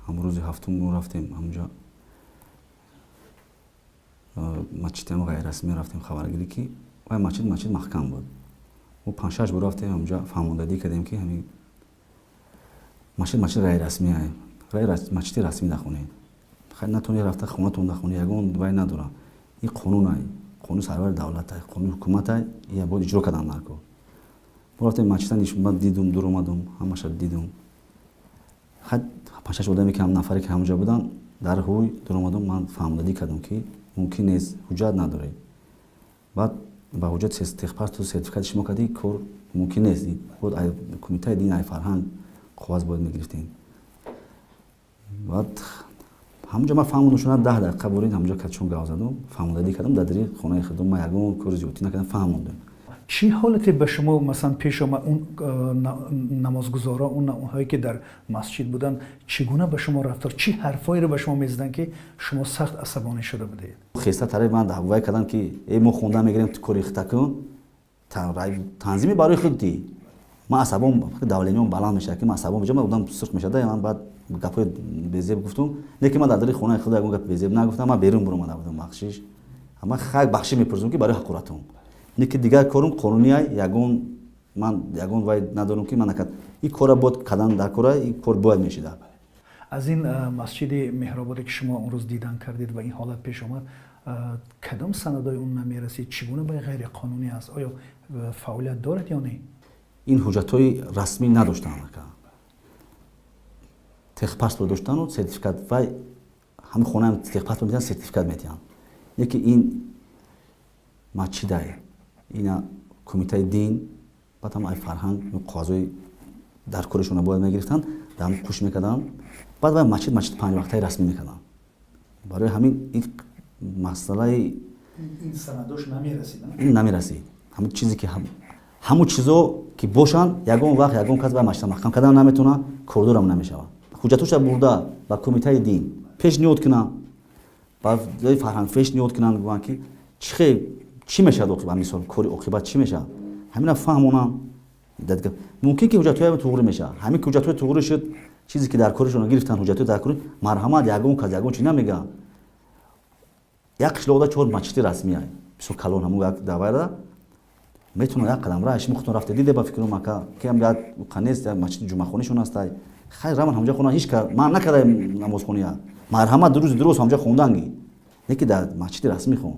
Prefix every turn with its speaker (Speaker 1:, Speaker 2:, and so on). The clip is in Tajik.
Speaker 1: Ҳам рӯзи ҳафтум мо рафтем ҳамунҷа, масҷидам ғайррасмӣ рафтем хабаргирӣ, ки вай масҷид маҳкам буд. Мо панҷшаш бор рафтем ҳамунҷа, фаҳмондадӣ кардем, ки ҳамин масҷид ғайррасмӣ, масҷиди расмӣ нахонед. Хай, натонӣ, рафта хонатон нахонӣ, ягон вай надорам. Ин қонунай, қонуни сарвари давлатай, қонуни ҳукуматай, ия бояд иҷро кардан дар кор. Мо рафтем масҷида, ман дидум, дур омадум, ҳамаша дидум. Хай, панҷшаш одаме ки нафаре ки ҳамонҷа буданд, дар ҳуй дур омадум, ман фаҳмондадӣ кардам, ки мумкин нест, ҳуҷҷат надоред. Баъд ба ҳуҷҷат, техпаспорту сертификати шумо кардӣ, кор мумкин нест. Бояд кумитаи дин, ай фарҳанг қоғаз бояд мегирифтем. Баъд ҳамонҷа ман фаҳмондум шуна, 10 дақиқа бурин ҳамонҷа катшон гав задум, фаҳмондадӣ кардам дар дари хонаи худум. Ман ягон кори зиёдтӣ накардам, фаҳмондум.
Speaker 2: Чӣ ҳолате ба шумо, масалан, пеш омад? Он намозгузоро, он онҳое ки дар масҷид буданд, чӣ гуна ба шумо рафтор, чӣ ҳарфҳоеро ба шумо мезаданд, ки шумо сахт асабонӣ шуда будед?
Speaker 1: Хеста тарафи ман вай карданд, ки э, мо хонда мегирем, ту кори хита кун, танзими барои худ дӣ. Ман асабом, давлениям баланд мешавад, ки ман асабом мешавад, одам сурх мешавад. Ман баъд гапҳои безеб гуфтум, не ки ман дар дари хонаи худ ягон гапи безеб нагуфтам. Ман берун буромада будам. Бахшиш, ман хай бахшиш мепурсам, ки барои ҳақоратом, не ки дигар корум қонунияй. Ягон ман ягон вай надорам, ки ман накард. Ин кора бояд кардан дар кора, ин кор бояд мешида.
Speaker 2: Аз ин масҷиди Меҳрободе, ки шумо он рӯз дидан кардед ва ин ҳолат пеш омад, кадом санадои он намерасид? Чӣ гуна ба ғайриқонунӣ аст? Оё фаъолият дорад ё не?
Speaker 1: Ин ҳуҷҷатҳои расмӣ надоштанд. Техпаспорт доштану сертификат. Вай ҳами хонаам техпаспорт метиҳанд, сертификат метиҳанд. Яке ин масҷидай, ина кумитаи дин, баъд ҳам ай фарҳанг қоғазҳои дар коришона бояд мегирифтанд, дар қуш мекарданд. Баъд вай масҷид панҷвақтаи расмӣ мекарданд. Барои ҳамин ин масъалаи ин намерасид. Ҳамун чизе ки ҳамун чизо ки бошанд, ягон вақт ягон кас вай масҷида маҳкам кардан наметавонад, кордорам намешавад. Ҳуҷҷатҳоша бурда ба кумитаи дин пешниҳод кунанд, ба фарҳанг пешниҳод кунанд, гӯянд, ки чихе чӣ мешавад оқибат, мисол, кори оқибат чӣ мешавад, ҳамина фаҳмонам. Мумкин ки ҳуҷҷатҳои туғрӣ мешавад. Ҳамин ки ҳуҷҷатҳои туғрӣ шуд, чизе ки дар коришон гирифтанд, ҳуҷҷатҳои дар кори, марҳамат, ягон кас ягон чи намегӯяд. Як қишлоқда чор масҷиди расмия, бисёр калон, ҳамун як давайра метавонад як қадам раҳ. Шумо худтон рафта диде, ба фикрум, ака, ки ҳам як нест, як масҷиди ҷумъахонишон ҳастай. Хайр, раван ҳамҷа хона, ҳеч ка ман накарда намозхония. Марҳамат, рӯзи дуруст ҳамҷа хонданги, не ки дар масҷиди расмӣ хон.